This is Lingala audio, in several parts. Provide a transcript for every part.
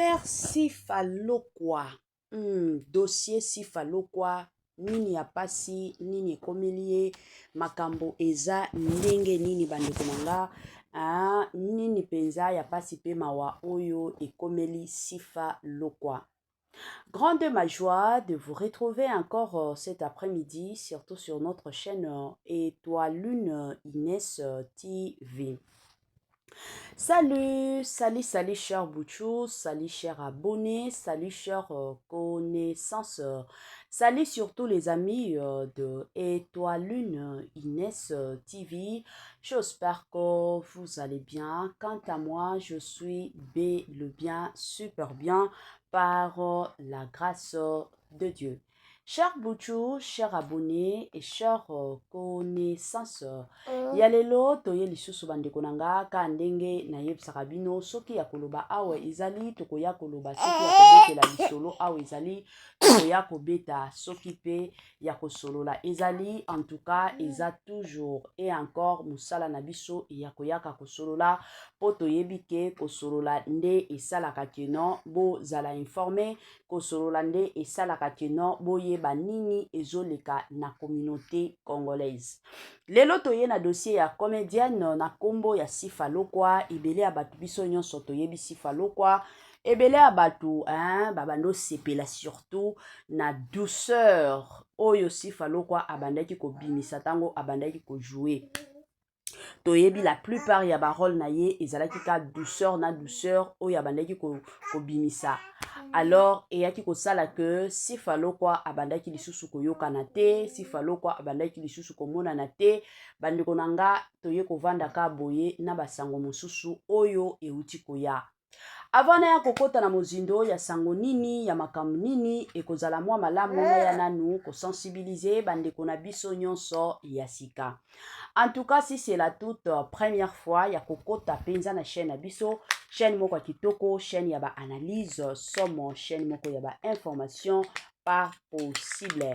Affaire Sifa Lokwa dossier Sifa Lokwa nini ya pasi nini ekomeli ye makambo eza ndenge nini bandeko na nga ah, nini mpenza ya pasi mpe mawa oyo ekomeli Sifa Lokwa. Grande ma joie de vous retrouver encore cet après-midi, surtout sur notre chaîne Étoile Lune Inès TV. Salut, salut, salut cher Bouchou, salut cher abonné, salut cher connaissance, salut surtout les amis de Étoile Lune Inès TV. J'espère que vous allez bien. Quant à moi, je suis bel et bien, super bien par la grâce de Dieu. Cher Bouchou, cher abonné et cher connaissance, ya lelo toye lisusu bandeko na nga ka ndenge nayebisaka bino soki ya koloba awa ezali tokoya koloba, soki ya kobetela lisolo awa ezali tokoya kobeta, soki mpe ya kosolola ezali. En tout cas, eza toujours et encore mosala na biso ya koyaka kosolola, mpo toyebi ke kosolola nde esalaka ke no bozala informé, kosolola nde esalaka ke no boyeba nini ezoleka na communauté congolaise. Lelo toye na dossier ya comédienne na nkombo ya Sifa Lokwa. Ebele ya bato, biso nyonso toyebi Sifa Lokwa. Ebele ya bato babandi osepela surtout na douceur oyo Sifa Lokwa abandaki kobimisa ntango abandaki kojouer. Toyebi la plupart ya barôle na ye ezalaki ka douceur na douceur oyo abandaki kobimisa. Alors eyaki kosala ke Sifa Lokwa abandaki lisusu koyokana te, Sifa Lokwa abandaki lisusu komonana te. Bandeko na nga, toye kovanda ka boye na basango mosusu oyo euti koya. Avant naya kokɔta na mozindo ya sango nini, ya makambo nini, ekozala mwa malamu naya nanu kosensibiliser bandeko na biso nyonso ya sika. En tout cas, si c'est la toute première fois ya kokɔta mpenza na chaîne na biso, chaîne moko ya kitoko, chaîne ya baanalyse somo, chaîne moko ya bainformation pas possible,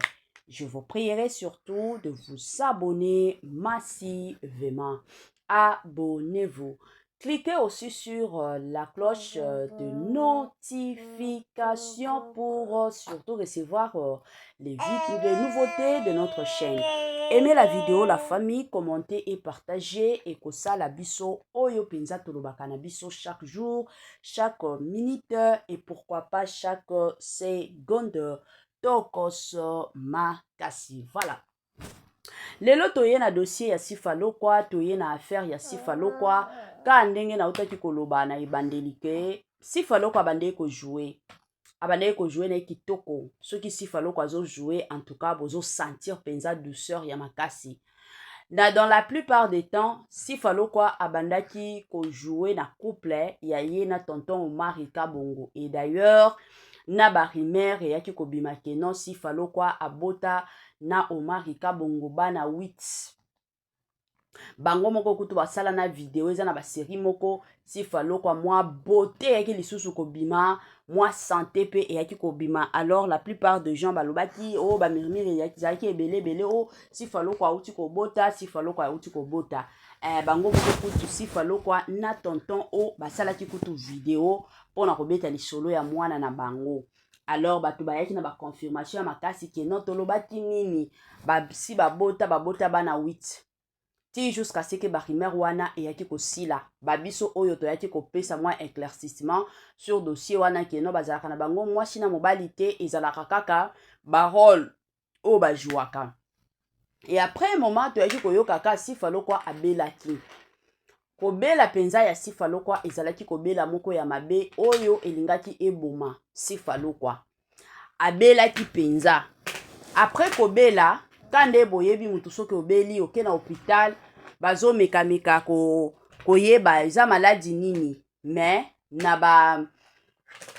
je vous prierai surtout de vous abonner massivement. Abonnez-vous. Cliquez aussi sur la cloche de notification pour surtout recevoir les nouveautés de notre chaîne. Aimez la vidéo, la famille, commentez et partagez. Et kosala biso oyo penza tolobaka na biso chaque jour, chaque minute et pourquoi pas chaque seconde. Tokos makasi. Voilà. Lelo toye na dossier ya Sifa Lokwa, toye na affaire ya Sifa Lokwa. Ka ndenge nautaki koloba na ebandeli ke Sifa Lokwa abandeki kojouer, abandaki kojouer na ye kitoko. Soki Sifa Lokwa azojouer, en tout cas bozosentir mpenza douceur ya makasi. Na dans la plupart des temps, Sifa Lokwa abandaki kojouer na couple ya ye na tonton Omari Kabongo. Et d'ailleurs, na barumeur eyaki kobima ke non, Sifa Lokwa abota na Omari Kabongo bana 8. Bango moko kutu basala na video, eza na basérie moko. Sifa Lokwa mwa beauté eyaki lisusu kobima, mwa santé mpe eyaki kobima. Alors la plupart de gens balobaki o oh, bamurmure ezalaki ebele ebele: o oh, Sifa Lokwa auti kobota, Sifa Lokwa auti kobota. Bango moko kutu, Sifa Lokwa na tonton o, basalaki kutu video mpona kobeta lisolo ya mwana na bango. Alors bato bayaki na baconfirmation ya makasi ke non, tolobaki nini, basi babota, babota bana 8, ti jusqu'à ce que barumeur wana eyaki kosila. Babiso oyo toyaki kopesa mwa éclaircissement sur dossier wana ke non, bazalaka na bango mwasi na mobali te, ezalaka kaka barôle oyo bajouaka. Et après un moment, toyaki koyoka ka Sifa Lokwa abelaki. Kobela mpenza ya Sifa Lokwa ezalaki kobela moko ya mabe oyo elingaki eboma Sifa Lokwa. Abelaki mpenza. Après kobela, ka nde boyebi, motu soki obeli, oke na hôpital, bazomekameka koyeba eza maladi nini, mais na ba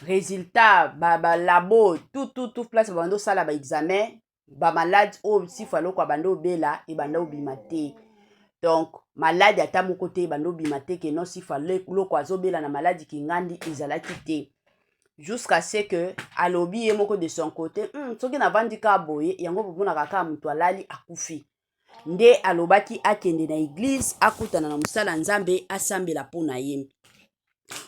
résultat balabo ba tout tout tout place babanda osala baexamen, bamaladi oyo Sifa Lokwa banda obela ebanda obima te. Donc maladi ata moko te ebanda obima te ke non, Sifa Lokwa azobela na maladi kingandi, ezalaki te. Jusqu'à ce que alobi ye moko de son côté: soki navandi kaka boye, yango bomonaka kaka moto alali akufi." Nde alobaki akende na église, akutana na mosala Nzambe, asambela mpo na ye.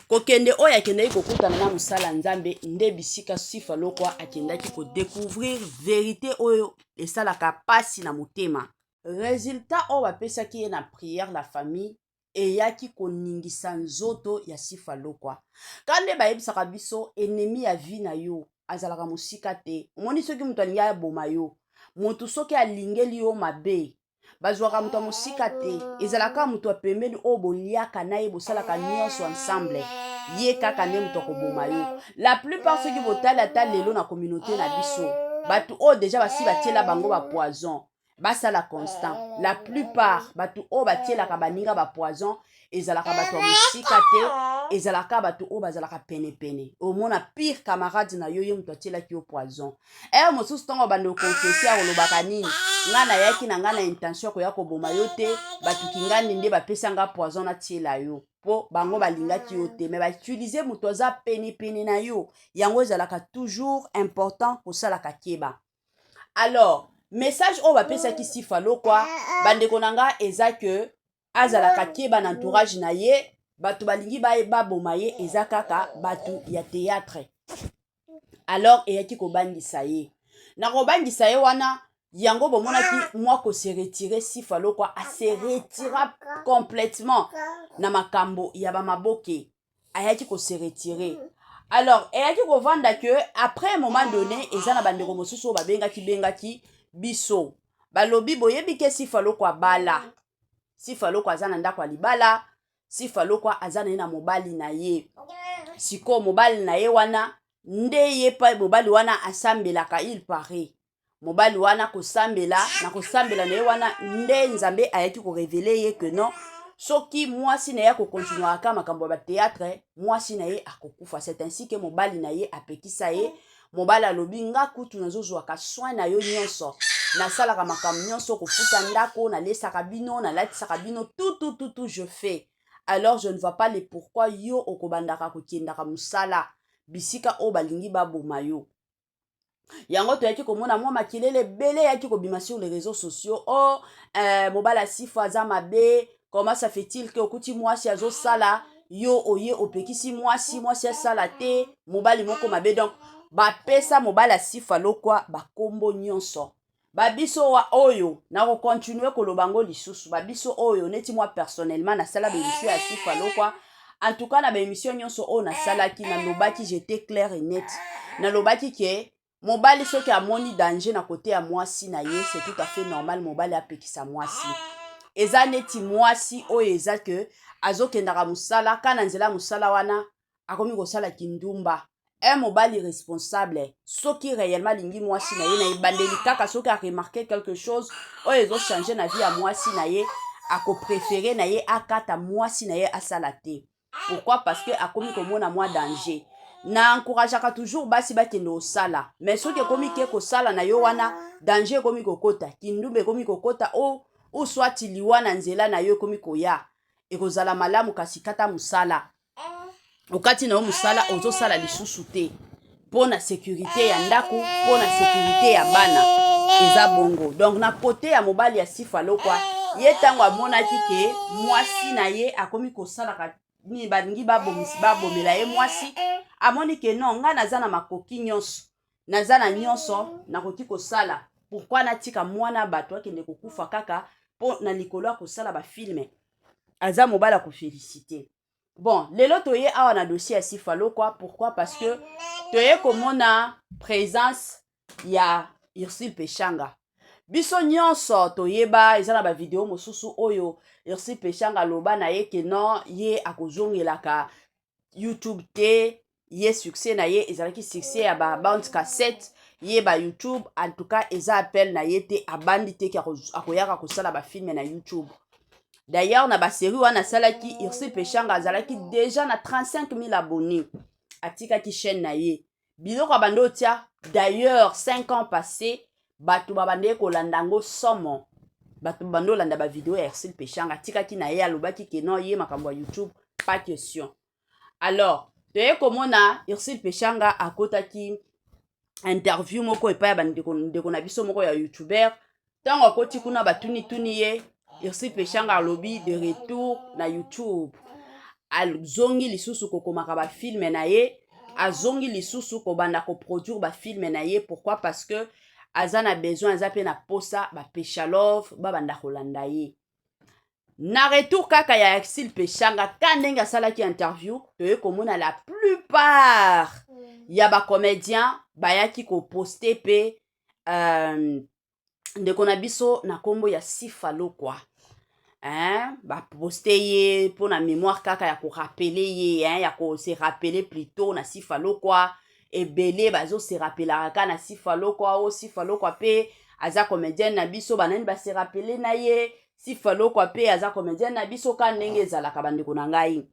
Kokende oyo akendaki kokutana na mosala ya Nzambe nde bisika Sifa Lokwa akendaki kodecouvrir verite oyo esalaka pasi na motema. Resultat oyo bapesaki ye na prière la famille eyaki koningisa nzoto ya Sifa Lokwa. Ka nde bayebisaka biso ennemi ya vie na yo azalaka mosika te. Omoni soki moto alingi aboma yo, moto soki alingeli yo mabe, bazwaka moto ya mosika te, ezalaka moto ya pembeni oyo boliaka na ye, bosalaka nyonso ensemble, ye kaka nde moto akoboma yo. La plupart soki botali ata lelo na communauté na biso, bato oyo deja basi batiela bango ba poison, basala constant. La plupart bato oyo batielaka baninga ba poison ezalaka bato ya mosika te, ezalaka bato oyo bazalaka penepene. Omona pire camarade na yo, ye moto atielaki yo poison. Ere mosusu ntango bando okonfese, akolobaka nini? Ngai nayaki na ngai na intention koya koboma yo te, bato kingandi nde bapesa nga poison natiela yo, mpo bango balingaki yo te, me bautilize moto aza penepene na yo. Yango ezalaka toujours important kosalaka keba. Alors message oyo bapesaki Sifa Lokwa, bandeko na nga, eza ke azalaka keba na entourage na ye. Bato balingi baboma ye eza kaka bato ya théâtre. Alors eyaki kobangisa ye, na kobangisa ye wana, yango bomonaki mwa kose retirer. Sifa Lokwa ase retira complètement na makambo ya bamaboke, ayaki kose retirer. Alors eyaki kovanda ke après un moment donné, eza na bandeko mosusu oyo babengaki bengaki biso, balobi: "Boyebi ke Sifa Lokwa abala, Sifa Lokwa aza na ndako ya libala, Sifa Lokwa aza na ye na mobali na ye." Sikoyo mobali na ye wana nde ye pa mobali wana asambelaka. Il paraît mobali wana kosambela, na kosambela na ye wana nde Nzambe ayaki korévéler ye ke non, soki mwasi na ye akokontinuaka makambo ya bathéâtre, mwasi na ye akokufa. C'est ainsi ke mobali na ye apekisa ye. Mobali alobi: "Nga kutu nazozwaka soin na yo nyonso, nasalaka makambo nyonso, kofuta ndako, nalesaka bino, nalatisaka bino, tout tout tout tout je fais. Alors je ne vois pas le pourquoi yo okobandaka kokendaka mosala bisika oyo balingi baboma yo." Yango toyaki komona mwa makelele ebele eyaki kobima sur les réseaux sociaux: "Oh, mobali Asifa aza mabe. Comment ça fait-il ke okuti mwasi azosala, yo oye opekisi mwasi, mwasi asala te? Mobali moko mabe." Donc bapesa mobali Asifa Lokwa bakombo nyonso. Babiso wa oyo nakokontinue koloba ngo lisusu, babiso oyo neti moi personnellement nasala baémission ya Sifa Lokwa. En tout cas, na baémission nyonso oyo nasalaki, nalobaki, j'étais clair et net, nalobaki ke mobali soki amoni danger na kote ya mwasi na ye, c'est tout à fait normal mobali apekisa mwasi. Eza neti mwasi oyo eza ke azokendaka mosala, ka na nzela ya mosala wana akomi kosala kindumba. Un mobali responsable, soki réellement alingi mwasi na ye, na ebandeli kaka soki aremarquer quelque chose oyo ezochange na vie ya mwasi na ye, akopréférer na ye akata mwasi na ye asala te. Pourquoi? Parce que akomi komona mwa danger. Na encourageaka toujours basi bakende kosala, mais soki ekomi ke kosala na yo wana danger ekomi kokota, kindumba ekomi kokota, o soit liwa na nzela na yo ekomi koya, ekozala malamu kasi kata mosala. Okati na yo mosala, ozosala lisusu te, mpo na sécurité ya ndako, mpo na sécurité ya bana. Eza bongo. Donc na kote ya mobali ya Sifa Lokwa, ye ntango amonaki ke mwasi na ye akomi kosalaka nini, balingi babomela ye mwasi, amoni ke non, ngai naza na makoki nyonso, naza na nyonso nakoki kosala, pourquoi natika mwana bato akende kokufa kaka mpo na likolo ya kosala bafilm? Aza mobali ya koféliciter. Bon, lelo toye awa na dossier ya Sifa Lokwa. Pourquoi? Parce que toye komona présence ya Ursule Peshanga. Biso nyonso toyeba, eza na bavideo mosusu oyo Ursule Peshanga aloba na ye ke non, ye akozongelaka YouTube te. Ye succès na ye ezalaki succès ya babande cassette. Ye ba YouTube, en tout cas eza appel na ye te, abandi te ke akoyaka kosala bafilm na YouTube. D'ailleurs, na basérie wana asalaki, Ursule Peshanga azalaki déjà na 35 000 abonnés. Atikaki chaîne na ye, biloko abandi otia. D'ailleurs, 5 ans passé, bato babandeki kolanda yango somo, bato babandi olanda bavideo ya Ursule Peshanga. Atikaki na ye, alobaki ke non, ye makambo ya YouTube, pas question. Alors toye komona Ursule Peshanga akotaki interview moko epai ya bandeko na biso moko ya youtuber. Ntango akoti kuna, batunituni ye, Ursule Peshanga alobi de retour na YouTube. Azongi lisusu kokomaka bafilms na ye, azongi lisusu kobanda koproduire bafilms na ye. Pourquoi? Parce que aza na besoin, aza mpe na posa bapeshalove babanda kolanda ye. Na retour kaka ya Ursule Peshanga, ka ndenge asalaki interview, toye komona la plupart ya bacomédien bayaki koposter mpe ndeko na biso na nkombo ya Sifa Lokwa, hein, baposte ye mpona mémoire kaka ya korappeler ye, hein, ya kose rappeler plutôt na Sifa Lokwa. Ebele bazose rappelaka kaka na Sifa Lokwa. O Sifa Lokwa mpe aza comédienne na biso, banani base rappeler na ye. Sifa Lokwa mpe aza comédienne na biso, ka ndenge ezalaka. Bandeko na ngai,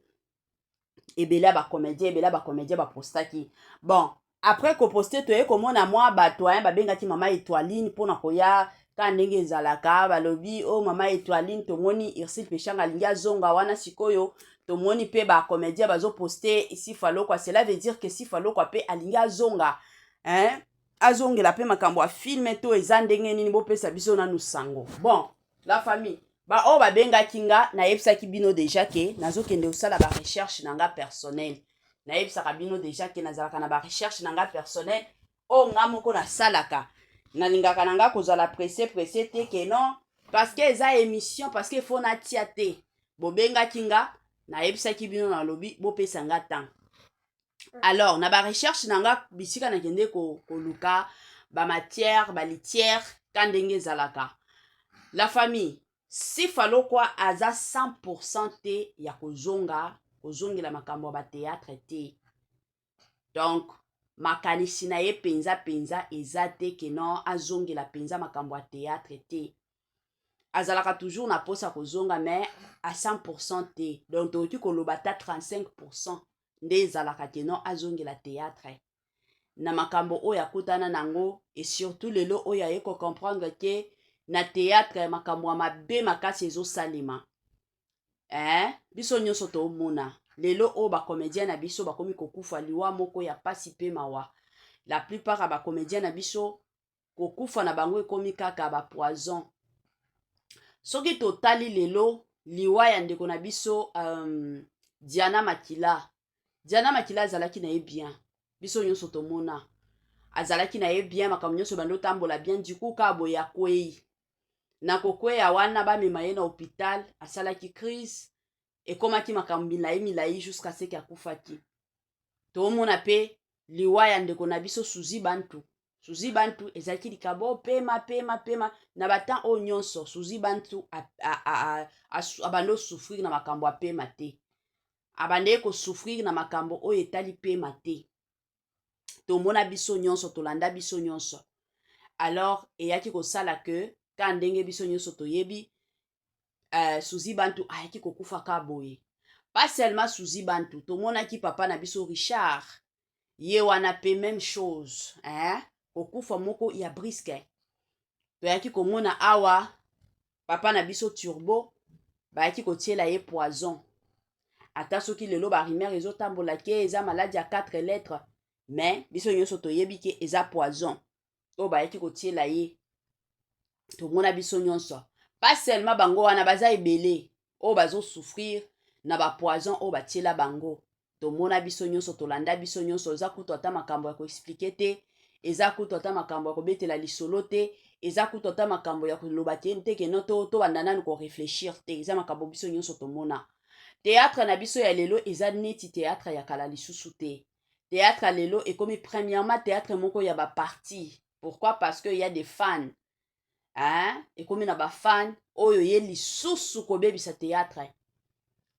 ebele ya bacomédien, ebele ya bacomédien bapostaki. Bon, après koposter, toye komona mwa bato aya babengaki mama Etoiline mpona koya, ka ndenge ezalaka. Balobi: "O oh, mama Etoiline, tomoni Ursule Peshanga alingi azonga wana." Sikoyo tomoni mpe bacomédien bazoposte Sifa Lokwa, cela veut dire que Sifa Lokwa mpe alingi azonga, hein? Azongela mpe makambo ya film to eza ndenge nini? Bopesa biso nanu sango. Bon, la famille, baoyo babengaki nga, nayebisaki bino déjà ke nazokende kosala barecherche na nga personnel. Nayebisaka bino déjà ke nazalaka na barecherche na nga personnel oyo nga moko nasalaka. Nalingaka na nga kozala pressé pressé te ke non, parce que eza émission, parce que faut natia te. Bobengaki nga, nayebisaki bino, nalobi bopesa nga temps. Alors, na barecherche na nga, bisika nakende koluka bamatière, balitière, ka ndenge ezalaka, la famille, Sifa Lokwa aza 100 te ya kozonga, kozongela makambo ya bathéâtre te. Donc makanisi na ye mpenza mpenza eza te ke non, azongela mpenza makambo ya théâtre te. Azalaka toujours na mposa kozonga, mais à 100 te. Donc tokoki koloba ata 35 nde ezalaka ke non, azongela théâtre na makambo oyo akutana nango, et surtout lelo oyo aye kocomprendre ke na théâtre makambo ya mabe makasi ezosalema, eh? Biso nyonso tomona lelo oyo bacomédien na biso bakomi kokufa liwa moko ya pasi mpe mawa. La plupart ya bacomédien na biso, kokufa na bango ekomi kaka bapoison. Soki totali lelo liwa ya ndeko na biso Diana Makila, Diana Makila azalaki na ye bien, biso nyonso tomona azalaki na ye bien, makambo nyonso bandi otambola bien. Du coup kaka boye akwei. Na kokweya wana, bamema ye na hôpital, asalaki crise, ekomaki makambo milai milai jusqu'à ce que akufaki. Tomona mpe liwa ya ndeko na biso Suzi Bantu. Suzi Bantu ezalaki likambo pema pema pema na batemps oyo nyonso. Suzi Bantu abandi osouffrir na makambo ya pema te, abandeki kosouffrir na makambo oyo etali pema te. Tomona biso nyonso, tolanda biso nyonso. Alors eyaki kosala ke ka ndenge biso nyonso toyebi, Suzi Bantu ayaki kokufa ka boye. Pas seulement Suzi Bantu, tomonaki papa na biso Richard, ye wana mpe même chose, hein? Kokufa moko ya brusque. Toyaki komona awa papa na biso Turbo, bayaki kotiela ye poison. Ata soki lelo barumeur ezotambola ke eza maladie ya 4 lettres, mais biso nyonso toyebi ke eza poison oyo bayaki kotiela ye. Tomona biso nyonso. Pas seulement bango wana, baza ebele oyo bazosouffrir na bapoison oyo batiela bango. Tomona biso nyonso, tolanda biso nyonso. Eza kutu ata makambo ya koexpliquer te, eza kutu ata makambo ya kobetela lisolo te, eza kutu ata makambo ya koloba te te ke non, tobanda nanu koréfléchir te. Eza makambo biso nyonso tomona. Théâtre na biso ya lelo eza neti théâtre ya kala lisusu te. Théâtre ya lelo ekomi premièrement théâtre moko ya baparti. Pourquoi? Parce que y a des fans, hein? Ekomi na bafan oyo ye lisusu kobebisa théâtre,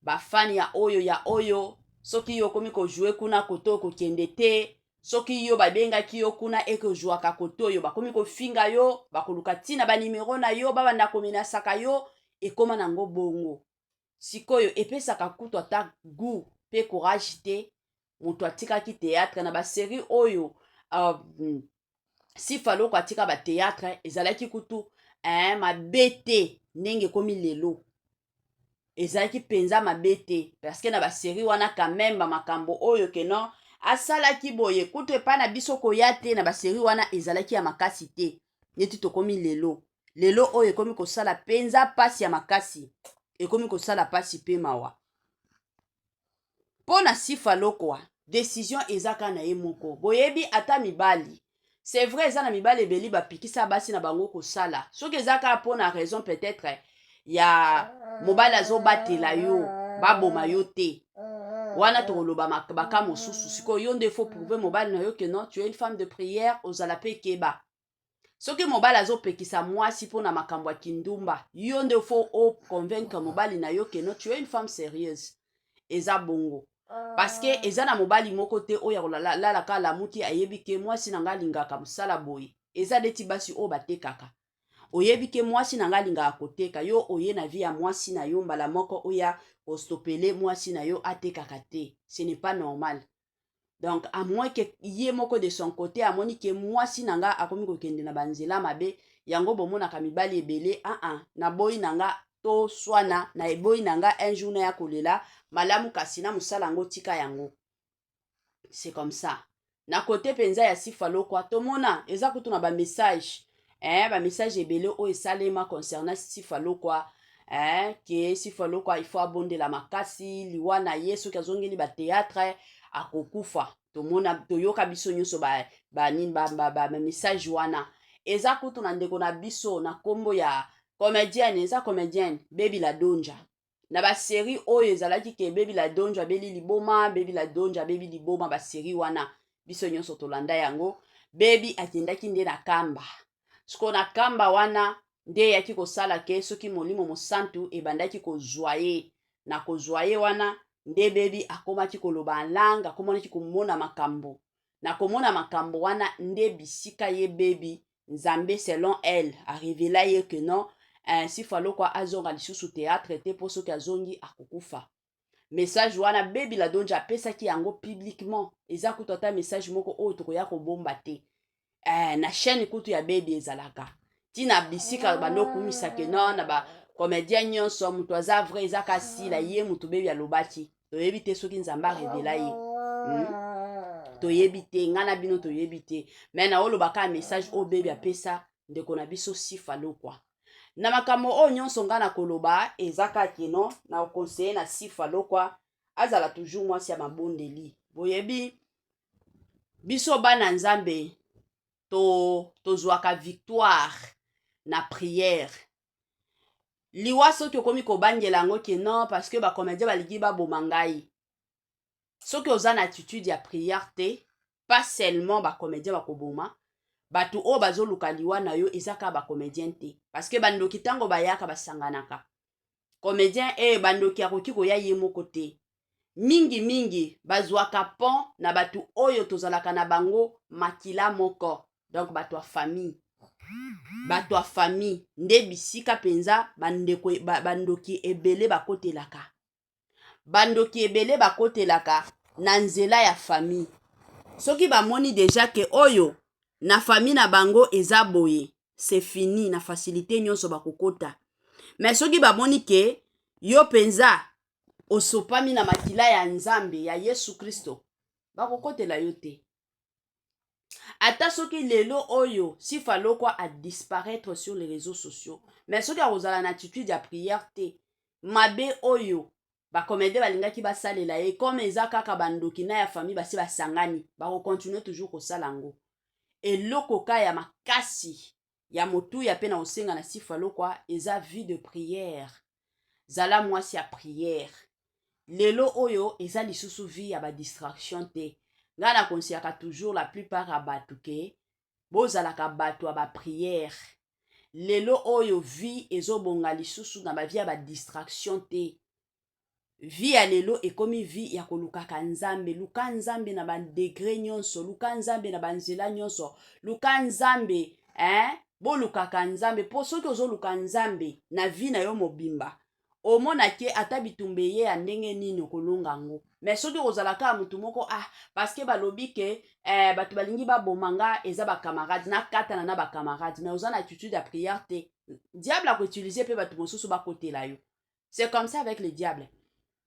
bafan ya oyo ya oyo. Soki yo okomi kojouer kuna, kote oyo kokende te. Soki yo babengaki yo kuna ekozwaka kote oyo, bakomi kofinga yo, bakoluka ntina banimero na yo, babanda komenasaka yo. Ekóma nango bongo. Sikoyo epesaka kutu ata goût mpe courage te. Moto atikaki théâtre na basérie oyo, Sifa Loko atika bathéâtre, ezalaki kutu mabe te ndenge ekomi lelo. Ezalaki mpenza mabe te, parce que na basérie wana quand même, bamakambo oyo ke non, asalaki boye, kutu epai na biso koya te. Na basérie wana ezalaki ya makasi te neti tokomi lelo. Lelo oyo ekomi kosala mpenza mpasi ya makasi, ekomi kosala mpasi mpe mawa. Mpo na Sifa Lokwa, decision eza kaka na ye moko. Boyebi ata mibali, c'est vrai, eza na mibali ebeli bapikisa basi na bango kosala. Soki eza kaka mpo na raison peut-être ya mobali azobatela yo, baboma yo te, wana tokoloba baka mosusu. Sikoyo yo nde faut prouver mobali na yo que non, tu es une femme de prière. Ozala mpe keba. Soki mobali azopekisa mwasi mpona makambo ya kindumba, yo nde faut oconvaincre mobali na yo que non, tu es une femme sérieuse. Eza bongo, parce que eza na mobali moko te oyo akolalaka, alamuki, ayebi ke mwasi na ngai alingaka mosala boye. Eza neti basi oyo batekaka. Oyebi ke mwasi na ngai alingaka koteka, yo oye na vie ya mwasi na yo, mbala moko oya kostopele mwasi na yo atekaka te. Ce n'est pas normal. Donc à moins que ye moko de son côté amoni ke mwasi na nga akomi kokende na banzela mabe. Yango bomonaka mibali ebele aa ah, ah, naboyi na nga toswana na eboyi na nga, un jour naya kolela malamu, kasi na mosala yango tika yango. C'est comme ça. Na côté mpenza ya Sifa Lokwa, tomona eza kutu na bamessage, bamessage ebele oyo esalema concernant Sifa Lokwa, ke Sifa Lokwa, il faut abondela makasi. Liwa na ye, soki azongeli bathéâtre, akokufa. Tomona, toyoka biso nyonso banini, bamessage wana. Eza kutu na ndeko na biso na nkombo ya comédienne, eza comédienne Bebi La Donja, na basérie oyo ezalaki ke Bebi La Donja abeli liboma, Bebi La Donja abebi liboma. Basérie wana biso nyonso tolanda yango. Bebi akendaki nde na kamba. Sikoyo na kamba wana nde eyaki kosala ke soki Molimo Mosantu ebandaki kozwa ye. Na kozwa ye wana nde Bebi akomaki koloba langue, akomonaki komona makambo. Na komona makambo wana nde bisika ye Bebi, Nzambe selon elle arévéla ye que non, Sifa Lokwa azonga lisusu théâtre te, mpo soki azongi akokufa. Message wana Bebi La Donja apesaki yango publiquement. Eza kutu ata message moko oyo tokoya kobomba te. Na chaîne kutu ya Bebi ezalaka ntina bisika bando okumisake non, na bacomédien nyonso moto aza vrai eza kasila ye moto Bebi alobaki. Toyebi te soki Nzambe arévéla ye? Toyebi te, ngai na bino toyebi te. Mais naolobaka message oyo Bebi apesa ndeko na biso Sifa Lokwa. Na makambo oyo nyonso ngai na koloba eza kaka no na koconseiller na Sifa Lokwa azala toujours mwasi ya mabondeli. Boyebi, biso bana Nzambe tozwaka victoire na prière. Liwa, soki okomi kobangela yango ke non, parce que bacomédien balingi baboma ngai, soki oza na attitude ya prière te, pas seulement bacomédien bakoboma. Bato oyo bazoluka liwa na yo eza kaka bacomédien te, parce que bandoki ntango bayaka basanganaka. Comédien e bandoki akoki koya ye moko te. Mingimingi bazwaka pont na bato oyo tozalaka na bango makila moko, donc bato ya famille. Bato ya famille nde bisika mpenza bandeko bandoki ebele bakotelaka. Bandoki ebele bakotelaka na nzela ya famille. Soki bamoni déjà ke oyo na famille na bango eza boye, c'est fini, na facilité nyonso bakokota. Mais soki bamoni ke yo mpenza osopami na makila ya Nzambe ya Yesu Kristo, bakokotela yo te. Ata soki lelo oyo Sifa Lokwa adisparaître sur les réseaux sociaux, mais soki akozala na attitude ya prière te, mabe oyo bacomédien balingaki basalela ye, comme eza kaka bandoki na ya famille basi basangani, bakocontinue toujours kosala yango. Eloko ka ya makasi ya motuya mpe na kosenga na Sifa Lokwa eza vie de prière. Zala mwasi ya prière. Lelo oyo eza lisusu vie ya badistraction te. Ngai naconseillaka toujours la plupart ya bato ke bozalaka bato ya baprière. Lelo oyo vie ezobonga lisusu na bavie ya badistraction te. Vie ya lelo ekomi vie ya kolukaka Nzambe. Luka Nzambe na badegré nyonso, luka Nzambe na banzela nyonso, luka Nzambe, hein? Bolukaka Nzambe, mpo soki ozoluka Nzambe na vie na yo mobimba, omona ke ata bitumba eye ya ndenge nini, okolonga yango. Mais soki ozala kaka motu moko, ah, parce que balobi ke bato balingi baboma nga, eza bacamarade, nakatana na bacamarade, mais oza na attitude ya prière te, diable akoutiliser mpe bato mosusu bakotela yo. C'est comme ça avec le diable.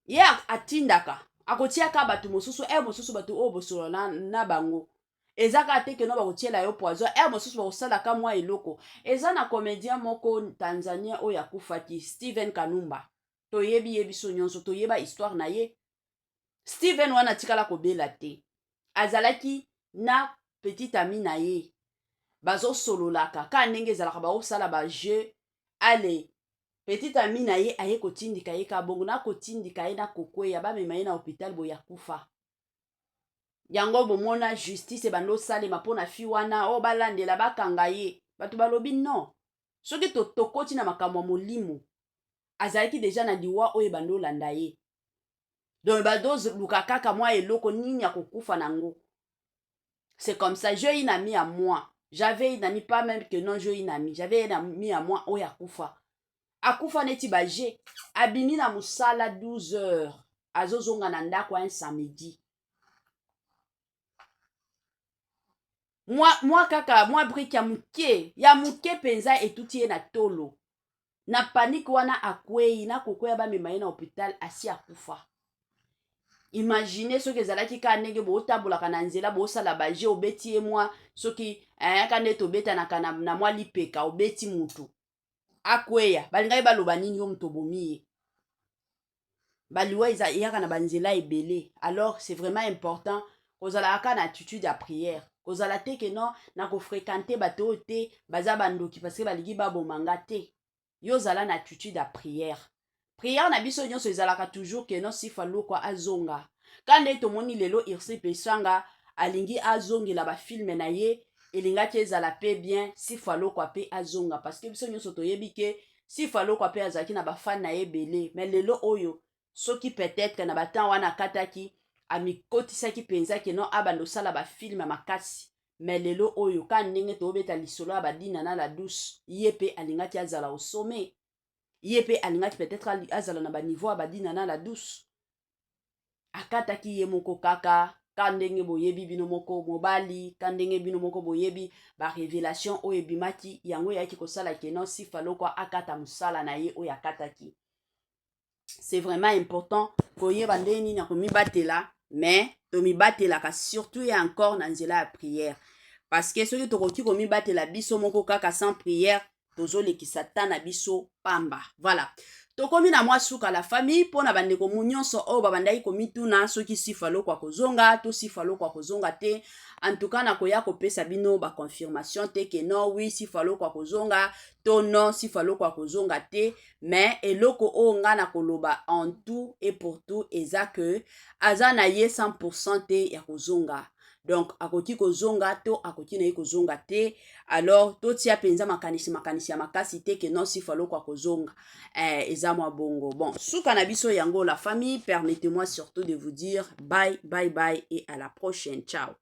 Ye atindaka, akotiaka bato mosusu ere mosusu, bato oyo bosolola na bango. Eza kaka te keno bakotiela yo poison, ere mosusu bakosalaka mwa eloko. Eza na comédien moko tanzanien oyo akufaki, Steven Kanumba. Toyebi ye biso nyonso, toyeba histoire na ye. Steven wana atikala kobela te, azalaki na petit ami na ye, bazosololaka kaka ndenge ezalaka, baosala ba jeu. Ale, petit ami na ye aye kotindika ye ka bongo, na kotindika ye na kokweya, bamema ye na hôpital boye, akufa. Yango bomona justice ebanda osalema mpo na fille wana oyo, balandela, bakanga ye. Bato balobi non, soki tokoti na makambo ya molimo, azalaki déjà na liwa oyo ebanda olanda ye. Donc bazoluka kaka mwa eloko nini ya kokufa nango. C'est comme ça. J'ai une amie à moi, j'avais une amie, pas même que non, j'ai une amie, j'avais une amie à moi oyo akufa, akufa neti baje. Abimi na mosala 12 heures, azozonga na ndako un samedi, mwa kaka mwa brique ya moke, ya moke mpenza, etuti ye na tolo. Na panique wana akwei, na kokweya, bamema ye na hôpital, asi akufa. Imagine soki ezalaki kaka ndenge bootambolaka na nzela, boosala baje, obeti ye mwa, soki ayaka nde tobetanaka na mwa lipeka, obeti mutu akweya, balingaki baloba nini? Yo moto obomi ye. Baliwa eza eyaka na banzela ebele. Alors c'est vraiment important kozalaka kaka na attitude ya prière, kozala te ke non, na kofréquenter bato oyo te, baza bandoki parce que balingi baboma nga te. Yo ozala na attitude ya prière. Prière na biso nyonso ezalaka toujours ke non, Sifa Lokwa azonga. Ka nde tomoni lelo Ursule Peshanga alingi azongela bafilms na ye, elingaki ezala mpe bien Sifa Lokwa mpe azonga, parce que biso nyonso toyebi ke Sifa Lokwa mpe azalaki na bafans na ye ebele. Mais lelo oyo, soki peut-être na batemps wana akataki, amikotisaki mpenza ke non, abanda osala bafilms ya makasi, mais lelo oyo, ka ndenge tobeta lisolo ya badina na La Douce, ye mpe alingaki azala au sommet, ye mpe alingaki peut-être azala na baniveau ya badina na La Douce. Akataki ye moko kaka, ka ndenge boyebi bino moko mobali, ka ndenge bino moko boyebi barévélation oyo ebimaki, yango eyaki kosala ke non, Sifa Lokwa akata mosala na ye oyo akataki. C'est vraiment important koyeba ndenge nini ya komibatela, mais tomibatelaka surtout et encore na nzela ya prière, parce que soki tokoki komibatela biso moko kaka sans prière, tozolekisa ta na biso pamba. Voilà, tokomi na mwa suka, la famille. Mpo na bandeko mu nyonso oyo babandaki komituna soki Sifa Lokwa kozonga to Sifa Lokwa kozonga te, en tout cas nakoya kopesa bino baconfirmation te ke non, oui, Sifa Lokwa kozonga to non, Sifa Lokwa kozonga te. Mais eloko oyo nga na koloba en tout et pour tout eza ke aza na ye 100 te ya kozonga. Donc akoki kozonga to akoki na ye kozonga te. Alors totia mpenza makanisi ya makasi te ke non, Sifa Lokwa kozonga. Eza mwa bongo. Bon, suka na biso yango, la famille. Permettez-moi surtout de vous dire bye bye bye et à la prochaine. Ciao.